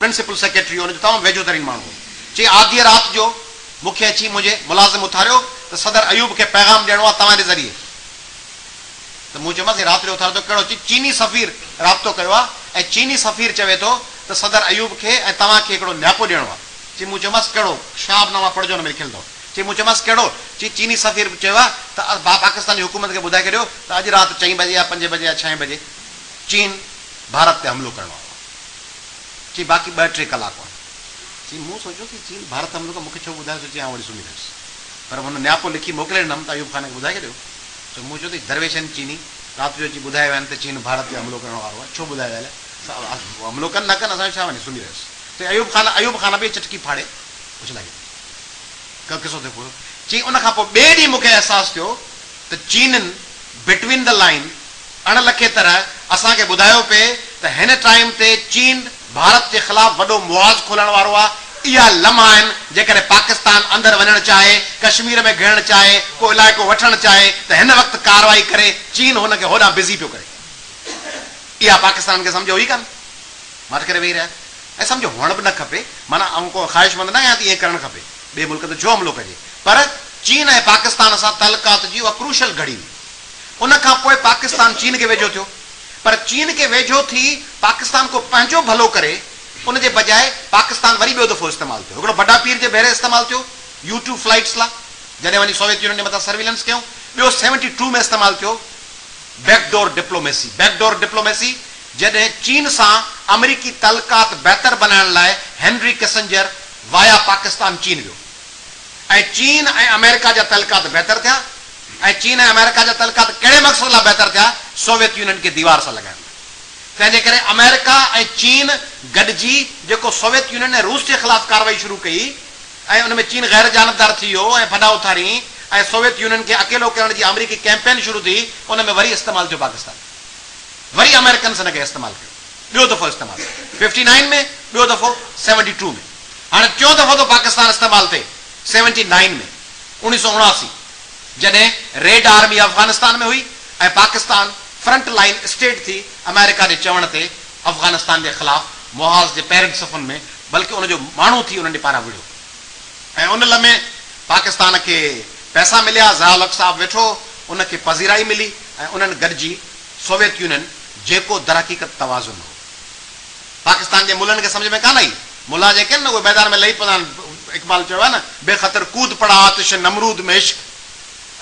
Principal secretary هو، ان جو تمام ويجهو ترين ماڻهو هو. چي آڌيء رات جو مون کي اچي منهنجي ملازم اٿاريو ته صدر ايوب کي پيغام ڏيڻو آهي توهان جي ذريعي. ته مون چيومانس هي رات جو اٿاريو اٿو ڪهڙو؟ چي چيني سفير رابطو ڪيو آهي ۽ چيني سفير چوي ٿو ته صدر ايوب کي ۽ توهان کي هڪڙو نياپو ڏيڻو آهي. چي مون چيومانس ڪهڙو؟ شهاب نامه پڙهجو ان ۾ لکيل اٿو. چي مون چيومانس ڪهڙو؟ چي چيني سفير چيو آهي ته پاڪستان جي حڪومت کي ٻڌائي ڇڏيو ته اڄ رات چئين بجي يا پنجين بجي يا ڇهين بجي چين ڀارت تي حملو ڪرڻ وارو آهي. چي باقي ٻه ٽي ڪلاڪ آهن. چي مون سوچيو ته چين ڀارت حملو ڪيو مون کي ڇو ٻڌايو سو چي آئون وري سمهي رهيس. پر هن نياپو لکي موڪلي ڏنم ته ايوب خان کي ٻڌائي ڇڏيو. سو مون چيو ته درويشن چيني رات جو اچي ٻڌائي ويا آهن ته چين ڀارت تي حملو ڪرڻ وارو آهي ڇو ٻڌائي ويا الائي حملو ڪن نه ڪن اسان جو ڇا وڃي سمهي رهيس. ته ايوب خان ايوب خان به چٽڪي ڦاڙي اڇلائي ڇڏي. قصو ٿيو پورو. چي ان کان پوء ٻئي ڏينهن مون کي احساس ٿيو ته چينين بٽوين the line اڻ لکي طرح اسان کي ٻڌايو پئي ته هن ٽائيم تي چين ڀارت جي خلاف وڏو محاذ کولڻ وارو آ، اها لمحا آهن جيڪڏهن پاڪستان اندر وڃڻ چاهي، ڪشمير ۾ گهڙڻ چاهي، ڪو علائقو وٺڻ چاهي ته هن وقت ڪارروائي ڪري، چين هن کي هوڏانهن بزي پيو ڪري. اها پاڪستان کي سمجهه هئي ڪانه. ماٺ ڪري ويهي رهيا ۽ سمجهه هئڻ به نه کپي، معنيٰ آئون ڪو خواهشمند نه آهيان ته ائين ڪرڻ کپي، ٻئي ملڪ تي ڇو حملو ڪجي، پر چين ۽ پاڪستان سان تعلقات جي اها ڪروشل گهڙي هئي. ان کان پوء پاڪستان چين کي ويجهو ٿيو پر چين کي ويجهو ٿي پاڪستان ڪو پنهنجو ڀلو ڪري ان جي بجاء پاڪستان وري ٻيو دفعو استعمال ٿيو. هڪڙو بڊا پير جي ڀيري استعمال ٿيو يو ٽو فلائيٽس لا جڏهن وڃي سوويت يونين جي مٿان سرويلنس ڪيائون. ٻيو سيونٽي ٽو ۾ استعمال ٿيو back door diplomacy, Back Door Diplomacy، جڏهن چين سان آمريڪي تعلقات بهتر بنائڻ لاء هينري ڪسنجر وايا پاڪستان چين ويو. ۽ چين ۽ آمريڪا جا تعلقات بهتر ٿيا ۽ چين ۽ آمريڪا جا تعلقات ڪهڙي مقصد لاء بهتر ٿيا؟ سوويت يونين کي ديوار سان لڳائڻ لاء. تنهن جي ڪري آمريڪا ۽ چين گڏجي جيڪو سوويت يونين ۽ روس جي خلاف ڪارروائي شروع ڪئي ۽ ان ۾ چين غير جانبدار ٿي ويو ۽ ڦڏا اٿارين ۽ سوويت يونين کي اڪيلو ڪرڻ جي آمريڪي ڪئمپين شروع ٿي ان ۾ وري استعمال ٿيو پاڪستان. وري آمريڪنس ان کي استعمال ڪيو. ٻيو دفعو استعمال ٿيو ففٽي نائين ۾ ٻيو دفعو سيونٽي ٽو ۾. هاڻي ٽيون دفعو ٿو پاڪستان استعمال ٿئي سيونٽي نائين ۾، 1979، جڏهن ريڊ آرمي افغانستان ۾ هئي ۽ پاڪستان فرنٽ لائين اسٽيٽ ٿي آمريڪا جي چوڻ تي افغانستان جي خلاف محاذ جي پهرين صفن ۾ بلڪه ان جو ماڻهو ٿي انهن جي پاران وڙهيو ۽ ان لمحي پاڪستان کي پئسا مليا، ضياء الحق صاحب ويٺو ان کي پذيرائي ملي ۽ انهن گڏجي سوويت يونين جيڪو درحقيقت توازن هو. پاڪستان جي ملن کي سمجهه ۾ ڪانه آئي. ملا جيڪي آهن نه اهي ميدان ۾ لهي پوندا آهن. اقبال چيو آهي نه، بي خطر ڪود پڙا آتش نمرود ۾ عشق،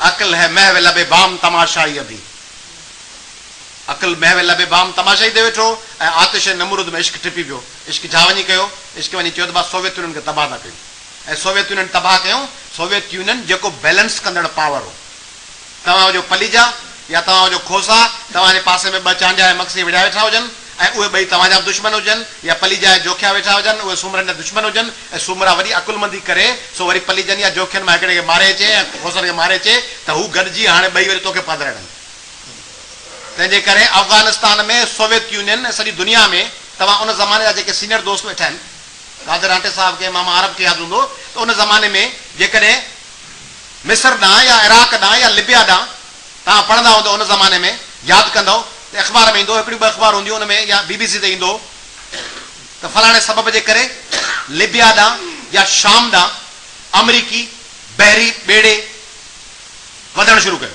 عقل هي محو لب بام تماشائي ابهي. عقل محو لب بام تماشائي تي ويٺو ۽ آتش نمرود ۾ عشق ٽپي پيو. عشق ڇا وڃي ڪيو؟ عشق وڃي چيو ته بس سوويت يونين کي تباهه ٿا ڪيون. ۽ سوويت يونين تباهه ڪيون. سوويت يونين جيڪو بيلنس ڪندڙ پاور هو. توهان هجو پليجا يا توهان هجو کوسا، توهان جي پاسي ۾ ٻه چانڊيا ۽ مگسي وڙهيا ويٺا هجن ۽ اهي ٻئي توهان جا به دشمن هجن يا پليجا ۽ جوکيا ويٺا هجن، اهي سومرن جا دشمن هجن ۽ سومرا وڏي عقلمندي ڪري سو وري پليجن يا جوکين مان هڪڙي کي ماري اچي ۽ کوسن کي ماري اچي ته هو گڏجي هاڻي ٻئي وري توکي پادرائي هڻن. تنهن جي ڪري افغانستان ۾ سوويت يونين ۽ سڄي دنيا ۾ توهان ان زماني جا جيڪي سينئر دوست ويٺا آهن، قادر آنٽي صاحب کي ۽ ماما عارب کي ياد هوندو ته ان زماني ۾ جيڪڏهن مصر ڏانهن يا عراق ڏانهن يا لبيا ڏانهن توهان پڙهندا هوندؤ ان زماني ۾ ياد ڪندؤ ته اخبار ۾ ايندو هو هڪڙيون ٻه اخبار هونديون ان ۾ يا بي بي سي تي ايندو هو ته فلاڻي سبب جي ڪري لبيا ڏانهن يا شام ڏانهن آمريڪي بحري ٻيڙي وڌڻ شروع ڪيو.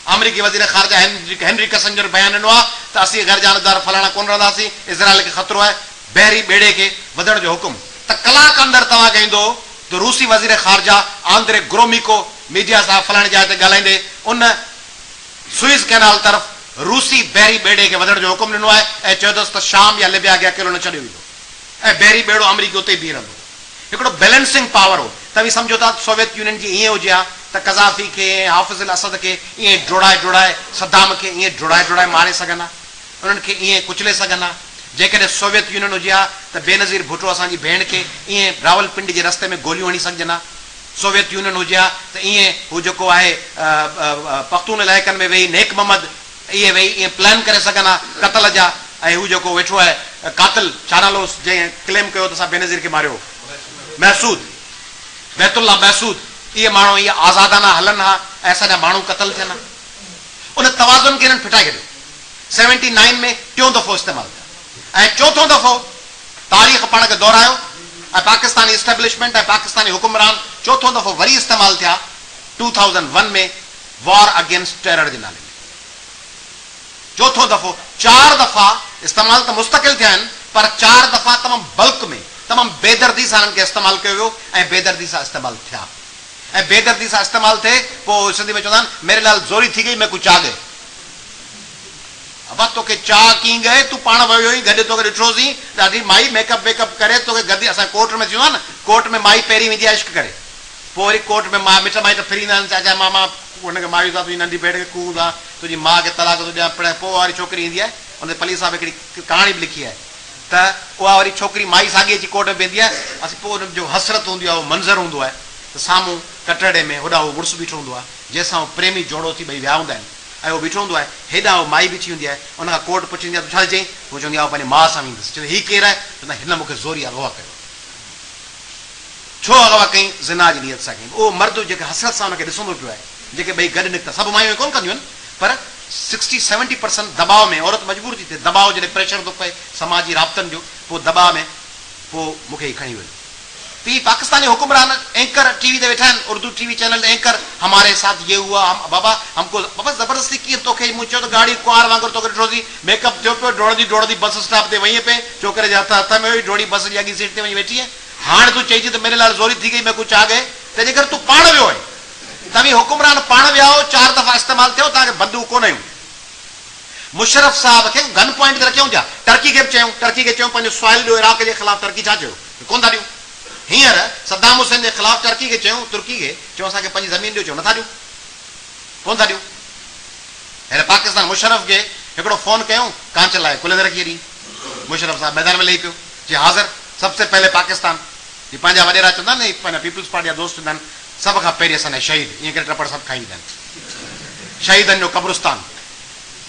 آمريڪي وزير خارجه هينري ڪسنجر بيان ڏنو آهي ته اسين غير جانبدار فلاڻا ڪونه رهنداسين، اسرائيل کي خطرو آهي، بحري ٻيڙي کي وڌڻ جو حڪم ته ڪلاڪ اندر توهان کي ايندو ته روسي وزير خارجه آندري گروميڪو ميڊيا سان فلاڻي جاء تي ڳالهائيندي ان سوئز ڪئنال طرف روسي بحري ٻيڙي کي وڌڻ جو حڪم ڏنو آهي ۽ چيو اٿس ته شام يا لبيا کي اڪيلو نه ڇڏيو ويندو ۽ بحري ٻيڙو آمريڪي اتي ئي بيهي رهندو. هڪڙو بيلنسنگ پاور هو. توهين سمجهو ٿا ته سوويت يونين جي ائين هجي ها ته قذافي کي ۽ حافظ الاسد کي ائين ڊوڙائي ڊوڙائي، صدام کي ائين ڊوڙائي ڊوڙائي ماري سگهن ها؟ انهن کي ائين ڪچلي سگهن ها؟ جيڪڏهن سوويت يونين هجي ها ته بينظير ڀٽو اسان جي ڀيڻ کي ائين راولپنڊي جي رستي ۾ گوليون هڻي سگهجن ها؟ سوويت يونين هجي ها ته ائين هو جيڪو آهي پختون علائقن ۾ ويهي نيڪ محمد اهي ويهي ائين پلان ڪري سگهن ها قتل جا ۽ هو جيڪو ويٺو آهي قاتل ڇا نالو هوس جنهن ڪليم ڪيو ته اسان بينظير کي ماريو هو محسود بيت الله محسود اهي ماڻهو ائين آزادانه هلن ها ۽ اسان جا ماڻهو قتل ٿين ها ان توازن کي هنن ڦٽائي ڇڏيو سيونٽي نائين ۾ ٽيون دفعو استعمال ٿيا ۽ چوٿون دفعو تاريخ پاڻ کي دهرايو ۽ پاڪستاني اسٽيبلشمينٽ ۽ پاڪستاني حڪمران چوٿون دفعو وري استعمال ٿيا 2001 ۾ وار اگينسٽ ٽيرر جي نالي ۾. چوٿون دفعو، چار دفعا استعمال ته مستقل ٿيا آهن پر چار دفعا تمام بلڪ ۾ تمام بيدردي سان انهن کي استعمال ڪيو ويو ۽ بيدردي سان استعمال ٿيا ۽ بيدردي سان استعمال ٿئي پوء سنڌي ۾ چوندا آهن ميري لال زوري ٿي گئي ميڪون چا گئي. ابا توکي چا ڪيئن گئي تون پاڻ ويو هئين گڏ توکي ڏٺوسين ڏاڍي مائي ميڪ اپ ويڪ اپ ڪري توکي گدي اسان ڪورٽ ۾ ٿيندو آهي نه ڪورٽ ۾ مائي پهرين ويندي آهي عشق ڪري پوء وري ڪورٽ ۾ ما مٽ مائٽ ڦري ايندا آهن چاچا ماما هن کي ماريون ٿا تنهنجي ننڍي ڀيڻ کي ڪهون ٿا تنهنجي ماء کي طلاق ٿو ڏيان پڻ پوء واري ڇوڪري ايندي آهي ان تي پلي صاحب هڪڙي ڪهاڻي به لکي آهي ته اها وري ڇوڪري مائي ساڳي اچي ڪورٽ ۾ بيهندي آهي اسين پوء ان جو حسرت هوندي آهي اهو منظر هوندو آهي ته سامهون ڪٽهڙي ۾ هوڏانهن اهو مڙس بيٺو هوندو آهي جنهن سان هو پريمي جوڙو ٿي ٻئي ويا هوندا آهن ۽ اهو بيٺو هوندو آهي هيڏانهن اها مائي بيٺي هوندي آهي ان کان ڪورٽ پڇندي آهي تون ڇا ٿي چئين هوء چوندي آهي آئون پنهنجي ماء سان ويندس چوندي هي ڪير آهي چوندا هن مون کي زوري اغوا ڪيو آهي. ڇو اغوا ڪئين؟ زنا جي نيت سان ڪئين. اهو مرد جيڪي حسرت سان ان کي ڏسندو پيو آهي، جيڪي ٻئي گڏ نڪتا، سڀ مايون ائين ڪونه ڪنديون آهن، پر سڪسٽي سيونٽي پرسنٽ دٻاء ۾ عورت مجبور ٿي ٿئي، دٻاء جڏهن پريشر ٿو پئي سماجي رابطن جو، پوء دٻاء ۾ پوء مون کي هي کڻي ويو. ته هي پاڪستاني حڪمران اينڪر ٽي وي تي ويٺا آهن، اردو ٽي وي چينل تي اينڪر، هماري ساٿ يه هوا، هم بابا هم ڪو بابا زبردستي ڪيئن توکي مون چيو ته ڳاڙهي ڪنوار وانگر توکي ڏٺوسين، ميڪ اپ ٿيو پيو، ڊوڙندي ڊوڙندي بس اسٽاپ تي وئين پئي، ڇوڪري جي هٿ هٿ ۾ هئي، ڊوڙي بس جي اڳين سيٽ تي وڃي ويٺينء. هاڻ تون چئين ٿي ته ميري لال زوري ٿي گئي ميڪون چا گئي، تنهنجي ڪري تون پاڻ ويو آهين. توهين حڪمران پاڻ ويا آهو، چار دفعا استعمال ٿيو، توهان کي بندوق ڪونه هيون. مشرف صاحب کي گن پوائنٽ تي رکيائون ڇا؟ ٽرڪي کي به چيائون، ٽرڪي کي چيائون پنهنجو سوائل ڏيو عراق جي خلاف، ٽرڪي ڇا چيو؟ ڪونه ٿا ڏيون. هينئر صدام حسين جي خلاف ٽرڪي کي چيائون، ترڪي کي چيائون اسان کي پنهنجي زمين ڏيو، چيو نٿا ڏيون، ڪونه ٿا ڏيون. هينئر پاڪستان مشرف کي هڪڙو فون ڪيائون، ڪانچ لاهي ڪلهي تي رکي ڇڏيائين. مشرف صاحب ميدان ۾ لهي پيو. چي حاضر، سب سي پهلي پاڪستان. هي پنهنجا وڏيرا چوندا آهن نه، هي پنهنجا پيپلز پارٽي جا دوست چوندا آهن، سڀ کان پهرين اسان جا شهيد، ائين ڪري ٽپڙ سڀ کائي ويندا آهن. شهيدن جو قبرستان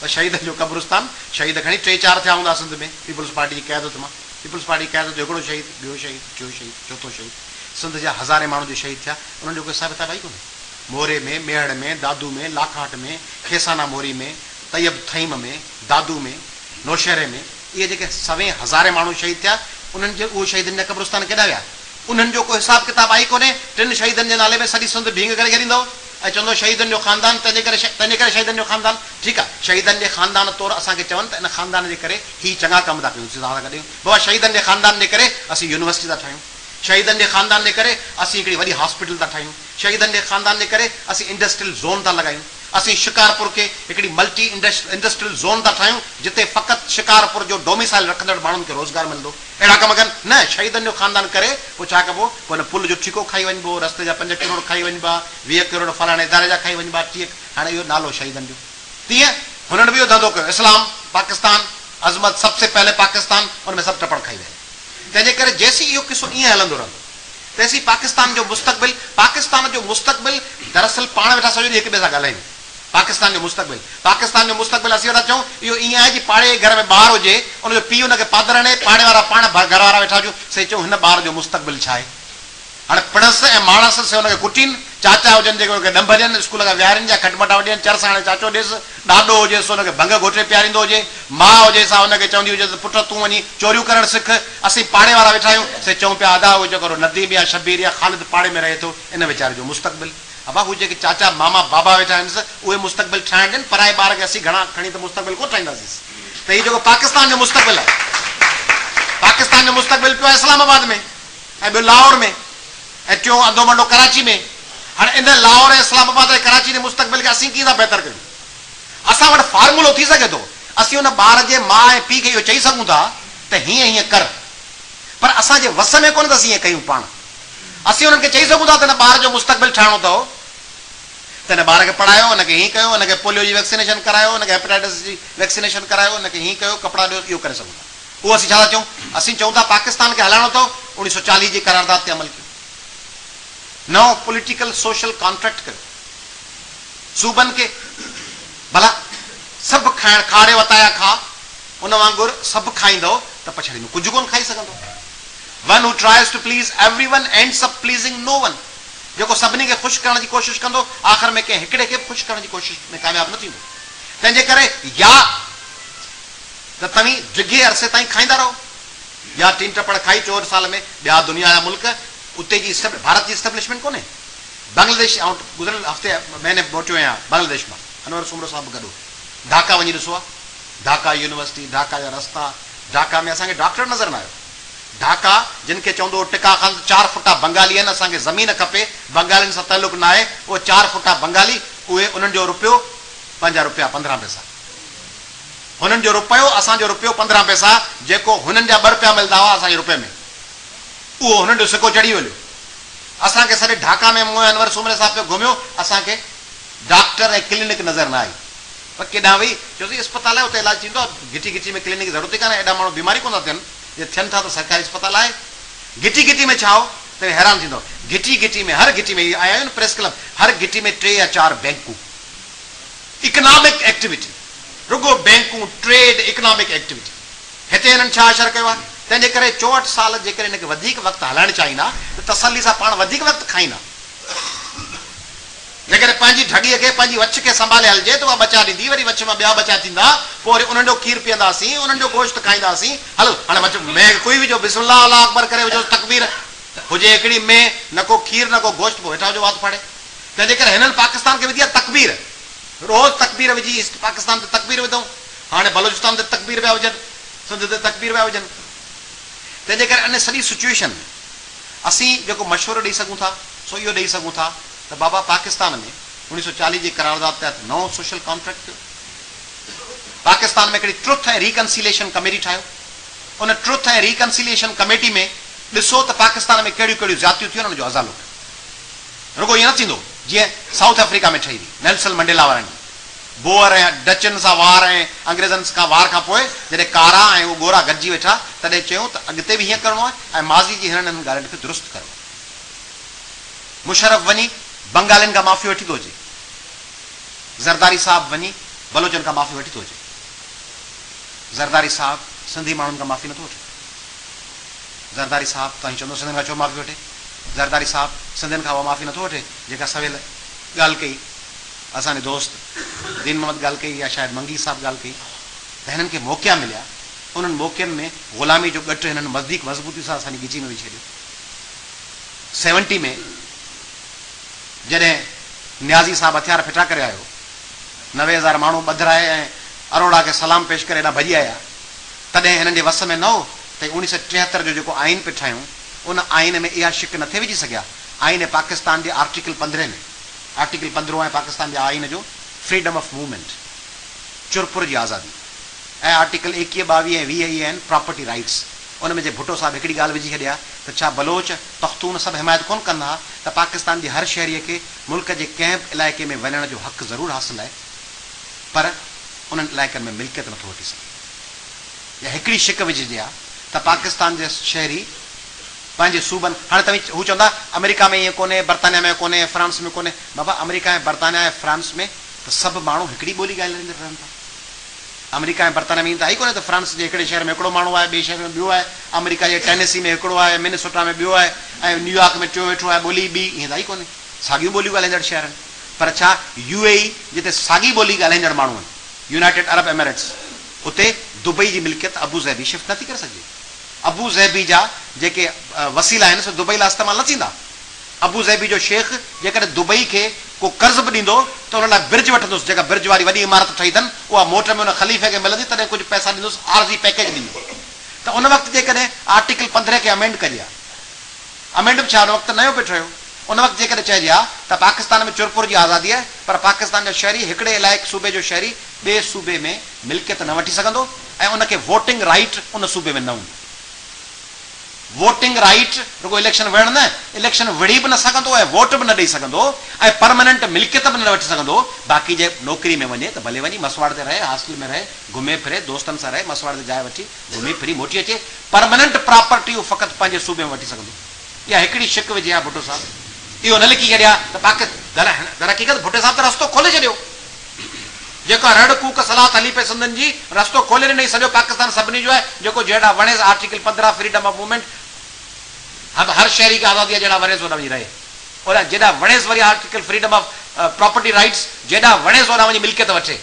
ته شهيدن جو قبرستان، شهيد کڻي ٽي چار ٿيا هوندا سنڌ ۾ پيپلز پارٽي جي قيادت مان. پيپلز پارٽي جي قيادت جو هڪڙو شهيد، ٻيو شهيد، ٽيون شهيد، چوٿون شهيد، سنڌ جا هزارين ماڻهو جو شهيد ٿيا، انهن جو ڪو حساب ڪتاب آهي ئي ڪونهي. موري ۾، ميهڙ ۾، دادو ۾، لاکاٽ ۾، کيسانا موري ۾، طيب ٿهيم ۾، دادو ۾، نوشهري ۾، اهي جيڪي سوين هزارين ماڻهو شهيد ٿيا، انهن جي اهي شهيدن جا قبرستان ڪيڏانهن ويا؟ انهن جو ڪو حساب ڪتاب آهي ئي ڪونهي. ٽن شهيدن جي نالي ۾ سڄي سنڌ ڀينگ ڪري ڇڏيندؤ ۽ چوندؤ شهيدن جو خاندان، تنهن جي ڪري تنهن جي ڪري شهيدن جو خاندان. ٺيڪ آهي، شهيدن جي خاندان طور اسان کي چون ته ان خاندان جي ڪري هي چڱا ڪم ٿا ڪيون، اسين توهان سان گڏ آهيون. بابا شهيدن جي خاندان جي ڪري اسين يونيورسٽي ٿا ٺاهيون. شهيدن جي خاندان جي ڪري اسين هڪڙي وڏي هاسپيٽل ٿا ٺاهيون. شهيدن جي خاندان جي ڪري اسين انڊسٽريل زون ٿا لڳايون. اسين شڪارپور کي هڪڙي ملٽي انڊسٽريل زون ٿا ٺاهيون جتي فقط شڪارپور جو ڊوميسائل رکندڙ ماڻهن کي روزگار ملندو. اهڙا ڪم ڪن نه شهيدن جو خاندان ڪري پوء ڇا ڪبو؟ پوء ان پل جو ٺيڪو کائي وڃبو، رستي جا پنج ڪروڙ کائي وڃبا، 20 ڪروڙ فلاڻي اداري جا کائي وڃبا، 30 هاڻي اهو نالو شهيدن جو. تيئن هنن به اهو ڌنڌو ڪيو اسلام، پاڪستان، عظمت سب سي پهلي پاڪستان ان ۾ سڀ ٽپڙ کائي ويا. تنهن جي ڪري جيسين اهو قصو ائين هلندو رهندو. تيسين پاڪستان جو مستقبل، پاڪستان جو مستقبل دراصل پاڻ ويٺا سڄو ڏينهن هڪ ٻئي سان ڳالهايون. پاڪستان جو مستقبل، پاڪستان جو مستقبل اسين ويٺا چئون، اهو ائين آهي جيئن پاڙي جي گهر ۾ ٻار هجي، ان جو پيء ان کي پادر هڻي، پاڙي وارا پاڻ گهر وارا ويٺا هجون، سي چئون هن ٻار جو مستقبل ڇا آهي؟ هاڻي پڻس ۽ ماڻس سي ان کي ڪٽين، چاچا هجن جيڪي ان کي ڏنڀ ڏين، اسڪول کان ويهارين يا کٽمٺڙا ڏين، چرس هاڻي چاچو ڏيس، ڏاڏو هجي سو ان کي ڀنگ گهوٽي پياريندو هجي، ماء هجي سا ان کي چوندي هجي ته پٽ تون وڃي چوريون ڪرڻ سک، اسين پاڙي وارا ويٺا آهيون، سي چئون پيا ادا اهو جيڪو نديم يا شبير يا خالد پاڙي ۾ رهي ٿو ان ويچاري جو مستقبل. ابا هو جيڪي چاچا ماما بابا ويٺا آهنس اهي مستقبل ٺاهڻ ڏين، پرائي ٻار کي اسين گهڻا کڻي ته مستقبل ڪونه ٺاهينداسينس. ته هي جيڪو پاڪستان جو مستقبل آهي، پاڪستان جو مستقبل پيو آهي اسلام آباد ۾. ۽ ٻيو لاهور ۾ ۽ ٽيون انڌو منڊو ڪراچي ۾. هاڻي ان لاهور ۽ اسلام آباد ۽ ڪراچي جي مستقبل کي اسين ڪيئن ٿا بهتر ڪيون؟ اسان وٽ فارمولو ٿي سگهي ٿو. اسين ان ٻار جي ماء ۽ پيء کي اهو چئي سگهون ٿا ته هيئن هيئن ڪر. پر اسان جي وس ۾ ڪونهي ته اسين ائين ڪيون پاڻ. اسين انهن کي چئي سگهون ٿا ته هن ٻار جو مستقبل ٺاهڻو اٿئو ته هن ٻار کي پڙهايو، هن کي هيئن ڪيو، هن کي پوليو جي ويڪسينيشن ڪرايو، هن کي هيپاٽائٽس جي ويڪسينيشن ڪرايو، هن کي هيئن ڪيو، ڪپڙا ڏيو، اهو ڪري سگهون ٿا. اهو اسين ڇا ٿا چئون؟ اسين چئون ٿا پاڪستان کي هلائڻو اٿئو، 1940 جي قرارداد تي عمل ڪيو. نئون پوليٽيڪل سوشل ڪانٽريڪٽ ڪيو. صوبن کي ڀلا سڀ کائڻ کاء ڙي وتايا کاء، ان وانگر سڀ کائيندؤ ته پڇاڙي ۾ ڪجهه ڪونه کائي سگهندؤ. One who tries to please everyone ends up pleasing no one. جيڪو سڀني کي خوش ڪرڻ جي ڪوشش ڪندو، آخر ۾ ڪنهن هڪڙي کي به خوش ڪرڻ جي ڪوشش ۾ ڪامياب نه ٿيندو. تنهن جي ڪري يا ته توهين ڊگهي عرصي تائين کائيندا رهو. يا ٽين ٽپڙ کائي 64 سال ۾ ٻيا دنيا جا ملڪ اتي جي ڀارت جي اسٽيبلشمينٽ ڪونهي. بنگلاديش آئون گذريل هفتي مهيني موٽيو آهيان بنگلاديش مان انور سومرو صاحب به گڏ هو. ڍاڪا وڃي ڏسو ها ڍاڪا يونيورسٽي ڍاڪا جا رستا ڍاڪا ۾ اسان کي ڊاڪٽر نظر نه آيو. ڍاڪا جن کي چوندو هو ٽڪا خان ته چار فٽا بنگالي آهن اسان کي زمين کپي بنگالين سان تعلق ناهي اهي چار فٽا بنگالي اهي انهن جو رپيو پنهنجا رپيا 15 پئسا. هنن جو رپيو اسان جو رپيو 15 پئسا جيڪو هنن جا ٻه رپيا ملندا هئا اسان جي رپئي ۾ اهو هنن جو سڪو چڙهي ويو اسان کي سڄي ڍاڪا ۾ مون ۽ انور سومري صاحب پيو گهميو اسان کي ڊاڪٽر ۽ ڪلينڪ نظر نه آئي پر ڪيڏانهن وئي چيوسين اسپتال آهي اتي علاج ٿيندو آهي گهٽي گهٽي ۾ ڪلينڪ جي ضرورت ئي ڪانهي ايڏا ماڻهو بيمار ئي ڪونه ٿا ٿين جي ٿين ٿا ته سرڪاري اسپتال آهي گهٽي گهٽي ۾ ڇا هو توهين حيران ٿيندؤ گهٽي گهٽي ۾ هر گهٽي ۾ آيا آهيو نه پريس ڪلب هر گهٽي ۾ ٽي يا چار بينڪون اڪنامڪ ايڪٽيوٽي، رڳو بينڪون، ٽريڊ، اڪنامڪ ايڪٽيوٽي. هتي هنن ڇا حشر ڪيو آهي؟ تنهن جي ڪري 64 سال جيڪڏهن هن کي وڌيڪ وقت هلائڻ چاهين ها ته تسلي سان پاڻ وڌيڪ وقت کائين ها. جيڪڏهن پنهنجي ڍڳيء کي، پنهنجي وڇ کي سنڀالي هلجي ته اها ٻچا ڏيندي، وري وڇ مان ٻيا ٻچا ٿيندا، پوء وري انهن جو کير پيئنداسين، انهن جو گوشت کائينداسين. هلو، هاڻي وڇ مينهن کي ڪوئي وجهو، بسم الله الله اڪبر ڪري وجهوس تڪبير. هجي هڪڙي مينهن، نه ڪو کير نه ڪو گوشت، پوء ويٺا هجو وات ڦاڙي. تنهن جي ڪري هنن پاڪستان کي وڌي آهي تڪبير. روز تڪبير وجهي ايسٽ پاڪستان تي تڪبير وڌائون، هاڻي بلوچستان تي تڪبير پيا وجهن، سنڌ تي تڪبير پيا وجهن. تنهن جي ڪري ان سڄي سچوئيشن ۾ اسين جيڪو مشورو ڏئي سگهون ٿا سو اهو ڏئي سگهون ٿا ته بابا پاڪستان ۾ 1940 جي قرارداد تحت نئون سوشل ڪانٽريڪٽ ٿيو. پاڪستان ۾ هڪڙي ٽروٿ ۽ ريڪنسيليشن ڪميٽي ٺاهيو. ان ٽروٿ ۽ ريڪنسيليشن ڪميٽي ۾ ڏسو ته پاڪستان ۾ ڪهڙيون ڪهڙيون زيادتيون ٿيون آهن ان جو ازالو ڪيو. رڳو ائين نه ٿيندو جيئن سائوٿ آفريڪا ۾ ٺهي هئي نيلسن منڊيلا وارن جي بوئر ۽ ڊچن سان وار ۽ انگريزن کان وار کان پوء جڏهن ڪارا ۽ اهي گورا گڏجي ويٺا تڏهن چيائون ته اڳتي به هيئن ڪرڻو آهي ۽ ماضي جي هنن هنن ڳالهين کي درست ڪرڻو آهي. مشرف وڃي بنگالين کان معافي وٺي ٿو اچي. زرداري صاحب وڃي بلوچن کان معافي وٺي ٿو اچي. زرداري صاحب سنڌي ماڻهن کان معافي نٿو وٺي. زرداري صاحب توهين چوندو سنڌين کان ڇو معافي وٺي؟ زرداري صاحب سنڌين کان اها معافي نٿو وٺي جيڪا سويل ڳالهه ڪئي اسان جي دوست دين محمد ڳالهه ڪئي يا شايد منگي صاحب ڳالهه ڪئي ته هنن کي موقعا مليا انهن موقعن ۾ غلامي جو ڳٽ هنن وڌيڪ مضبوطي سان اسان جي ڳچي ۾ وجهي ڇڏيو. سيونٽي ۾ جڏهن نيازي صاحب هٿيار ڦٽا ڪري آيو 90,000 ماڻهو ٻڌرائي ۽ اروڙا کي سلام پيش ڪري هيڏانهن ڀڄي آيا تڏهن هنن جي وس ۾ نه هو ته 1973 جو جيڪو آئين پئي ٺاهيون ان آئين ۾ اها شق نه ٿي وجهي سگهيا. آئين پاڪستان جي آرٽيڪل پندرهين ۾ آرٽيڪل پندرهون آهي پاڪستان جي آئين جو فريڊم آف موومينٽ، چرپر جي آزادي، ۽ آرٽيڪل 21، 22 ۽ 20 اهي آهن پراپرٽي رائيٽس. ان ۾ جي ڀٽو صاحب هڪڙي ڳالهه وجهي ڇڏي ها ته ڇا بلوچ، پختون سڀ حمايت ڪونه ڪن ها ته پاڪستان جي هر شهريء کي ملڪ جي ڪنهن به علائقي ۾ وڃڻ جو حق ضرور حاصل آهي پر انهن علائقن ۾ ملڪيت نٿو وٺي سگهي. يا هڪڙي شق وجهجي ها ته پاڪستان جي شهري پنهنجي صوبن هاڻي توهين هو چوندا آمريڪا ۾ ائين ڪونهي برطانيا ۾ ڪونهي فرانس ۾ ڪونهي بابا آمريڪا ۽ برطانيا ۽ فرانس ۾ ته سڀ ماڻهو هڪڙي ٻولي ڳالهائيندڙ رهن ٿا آمريڪا ۽ برطانيا ۾ ائين ته آهي ڪونهي ته فرانس جي هڪڙي شهر ۾ هڪڙو ماڻهو آهي ٻئي شهر ۾ ٻيو آهي آمريڪا جي ٽينيسي ۾ هڪڙو آهي منيسوٽا ۾ ٻيو آهي ۽ نيويارڪ ۾ ٽيون ويٺو آهي ٻولي ٻي ائين ته آهي ڪونهي ساڳيون ٻوليون ڳالهائيندڙ شهر آهن پر ڇا يو اي اي جتي ساڳي ٻولي ڳالهائيندڙ ماڻهو آهن يونائيٽيڊ عرب ايمريٽس اتي دبئي جي ملڪيت ابوظهبي شفٽ نٿي ڪري سگهجي. ابوظهبي جا جيڪي وسيلا آهن سي دبئي لاء استعمال نه ٿيندا. ابوظهبي جو شيخ جيڪڏهن دبئي کي ڪو قرض به ڏيندو ته ان لاء برج وٺندس، جيڪا برج واري وڏي عمارت ٺهي اٿن اها موٽ ۾ ان خليفي کي ملندي تڏهن ڪجهه پئسا ڏيندس عارضي پيڪيج ڏيندو ته ان وقت جيڪڏهن آرٽيڪل 15 کي امينڊ ڪجي ها. امينڊ به ڇا ان وقت ته نيو پئي ٺهيو. ان وقت جيڪڏهن چئجي ها ته پاڪستان ۾ چرپر جي آزادي آهي پر پاڪستان جا شهري هڪڙي علائقي صوبي جو شهري ٻئي صوبي ۾ ملڪيت نه وٺي سگهندو ۽ ان کي ووٽنگ رائيٽ ان صوبي ۾ نه هوندو. ووٽنگ رائيٽ رڳو اليڪشن وڙهڻ نه، اليڪشن وڙهي به نه سگهندو ۽ ووٽ به نه ڏئي سگهندو ۽ پرماننٽ ملڪيت به نه وٺي سگهندو. باقي جي نوڪري ۾ وڃي ته ڀلي وڃي مسواڙ تي رهي، هاسٽل ۾ رهي، گهمي ڦري، دوستن سان رهي، مسواڙ تي جاء وٺي، گهمي ڦري موٽي اچي، پرماننٽ پراپرٽي هو فقط پنهنجي صوبي ۾ وٺي سگهندو. اها هڪڙي شق وجهي ها ڀٽو صاحب. اهو نه لکي ڇڏي ها ته پاڪ درحقيقت ڀٽي صاحب ته رستو کولي ڇڏيو. جيڪا رڙ ڪوڪ صلات هلي پئي سنڌين جي، رستو کولي ڏنئي سڄو پاڪستان سڀني جو آهي، جيڪو جهڙا وڻيس آرٽيڪل 15 فريڊم آف موومينٽ هر شهري کي آزادي آهي جيڏا وڻيس اوڏا وڃي رهي اوڏا جيڏا وڻيس وري article freedom of property rights جيڏا وڻيس اوڏا وڃي ملڪيت وٺي.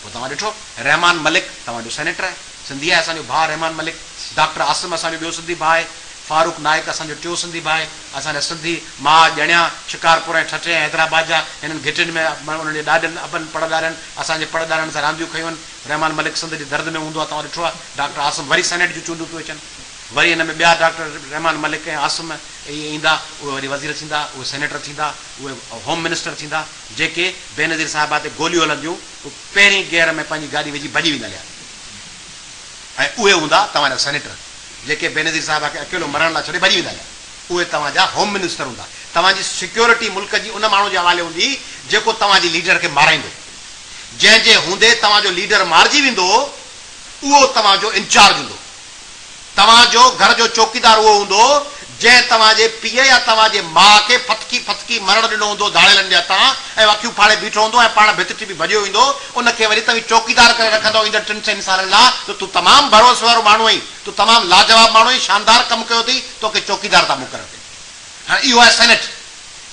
پوء توهان ڏٺو رحمان ملڪ توهان جو سينيٽر آهي سنڌي آهي اسان جو ڀاء رحمان ملڪ ڊاڪٽر عاصم اسان جو ٻيو سنڌي ڀاء آهي. فاروق نائڪ اسان جو ٽيون سنڌي ڀاء آهي. اسان جا سنڌي ماء ڄڻيا شڪارپور ۽ ٺٽي ۽ حيدرآباد جا هنن گهٽين ۾ انهن جي ڏاڏن ابن پڙ ڏاڏن اسان جي پڙ ڏاڏن سان رانديون ڪيون آهن. رحمان ملڪ سنڌ جي درد ۾ هوندو آهي توهان ڏٺو آهي. ڊاڪٽر عاصم وري سينيٽ جون چونڊون پيون اچن. وري هن ۾ ٻيا ڊاڪٽر رحمان ملڪ ۽ عاصم اهي ايندا اهي وري وزير ٿيندا اهي سينيٽر ٿيندا اهي هوم منسٽر ٿيندا جيڪي بينظير صاحبه تي گوليون هلنديون اهي پهرين گيئر ۾ پنهنجي گاڏي وجهي ڀڄي ويندا هليا ۽ اهي هوندا توهان جا سينيٽر جيڪي بينظير صاحبه کي اڪيلو مرڻ لاء ڇڏي ڀڄي ويندا هليا اهي توهان جا هوم منسٽر هوندا توهان جي سيڪيورٽي ملڪ جي ان ماڻهو جي حوالي هوندي جيڪو توهان جي ليڊر کي مارائيندو جنهن جي هوندي توهان جو ليڊر مارجي ويندو اهو توهان جو انچارج هوندو. توهان جو گهر جو چوڪيدار اهو هوندو، جنهن توهان جي پيء يا توهان جي ماء کي ڦٿڪي ڦٿڪي مرڻ ڏنو هوندو ڌاڙيلن جي هٿان ۽ اکيون ڦاڙي بيٺو هوندو ۽ پاڻ ڀت ٽپي ڀڄيو ايندو، ان کي وري توهين چوڪيدار ڪري رکندؤ ايندڙ ٽن چئن سالن لاء ته تون تمام ڀروسي وارو ماڻهو آهين، تون تمام لاجواب ماڻهو آهين، شاندار ڪم ڪيو اٿئي، توکي چوڪيدار ٿا مقرر ڪيون. هاڻي اهو آهي سينيٽ،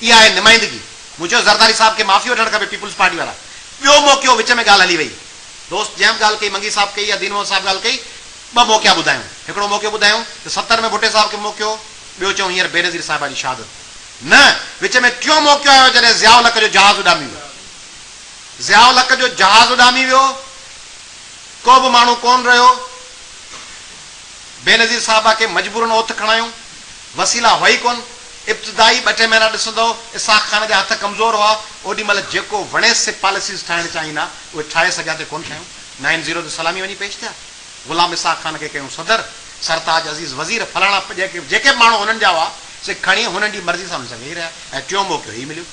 اها آهي نمائندگي. مون چيو زرداري صاحب کي معافي وٺڻ کپي پيپلز پارٽي وارا. ٻيو موقعو وچ ۾ ڳالهه هلي وئي. دوست جنهن به ڳالهه ڪئي، منگي صاحب ڪئي يا دين محمد صاحب ڳالهه ڪئي، ٻه موقعا ٻڌايائون. هڪڙو موقعو ٻڌايائون ته 70 ۾ ڀٽي صاحب کي موقعو، ٻيو چيائون هينئر بينظير صاحبه جي شهادت. نه، وچ ۾ ٽيون موقعو آيو جڏهن ضياء الحق جو جهاز اڏامي ويو. ضياء الحق جو جهاز اڏامي ويو، ڪو به ماڻهو ڪونه رهيو. بينظير صاحبه کي مجبورن اوٿ کڻايائون. وسيلا هئا ئي ڪونه. ابتدائي ٻه ٽي مهينا ڏسندؤ اسحاق خان جا هٿ ڪمزور هئا، اوڏي مهل جيڪو وڻيس سي پاليسيز ٺاهڻ چاهين ها، اهي ٺاهي سگهيا ته ڪونه ٺاهيون. نائن زيرو تي سلامي وڃي پيش ٿيا. غلام اسحاق خان کي ڪيون صدر، سرتاج عزيز وزير، فلاڻا جيڪي به ماڻهو هنن جا هئا، سي کڻي هنن جي مرضي سان هنن سان ويهي رهيا ۽ ٽيون موقعو هي مليو.